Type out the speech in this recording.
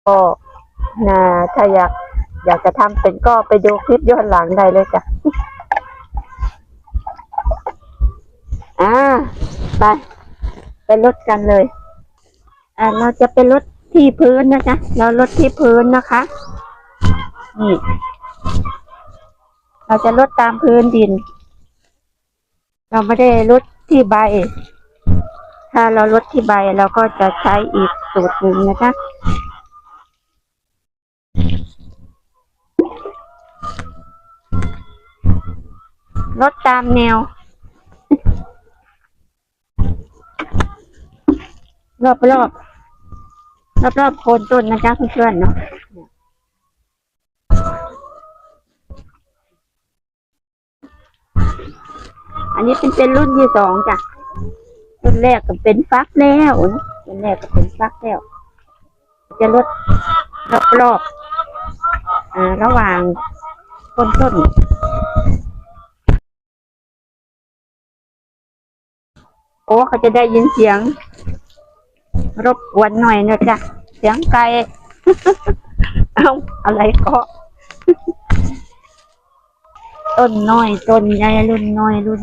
ກໍ ນະ ຖ້າຢາກ ຢາກຈະທຳເປັນກໍໄປດູຄລິບຍ້ອນຫຼັງໄດ້ເລີຍຈ້ະ. ອາ ໄປ ໄປລົດກັນເລີຍ. ອາ ເຮົາຈະໄປລົດທີ່ພື້ນນະຈະ ເຮົາລົດທີ່ພື້ນນະຄະ. ນີ້ ເຮົາຈະລົດຕາມພື້ນດິນ. ເຮົາບໍ່ໄດ້ລົດທີ່ໃບ. ຖ້າເຮົາລົດທີ່ໃບ ເຮົາກໍຈະໃຊ້ອີກສູດໜຶ່ງນະຄະ. ລົດຕາມແນວ ລອບໆ ລອບໆໂຄົນຕົ້ນນະຈະເພື່ອນໆເນາະ. ອັນນີ້ເປັນ ເປັນລຸ້ນທີສອງຈ້ະ. ລຸ້ນແລກກໍເປັນຝັກແລ້ວນະ ລຸ້ນແລກກໍເປັນຝັກແລ້ວ. ຈະລົດລອບໆ ອາ ລະຫວ່າງໂຄົນຕົ້ນ. ໂອ້ ເຂົາຈະໄດ້ຍິນສຽງລົບກວນໜ້ອຍເນາະຈະ ສຽງໄກ່. ເອົ້າ ອະໄລເກາະ. ຕົ້ນນ້ອຍຕົ້ນໃຫຍ່ ລຸ້ນນ້ອຍລຸ້ນ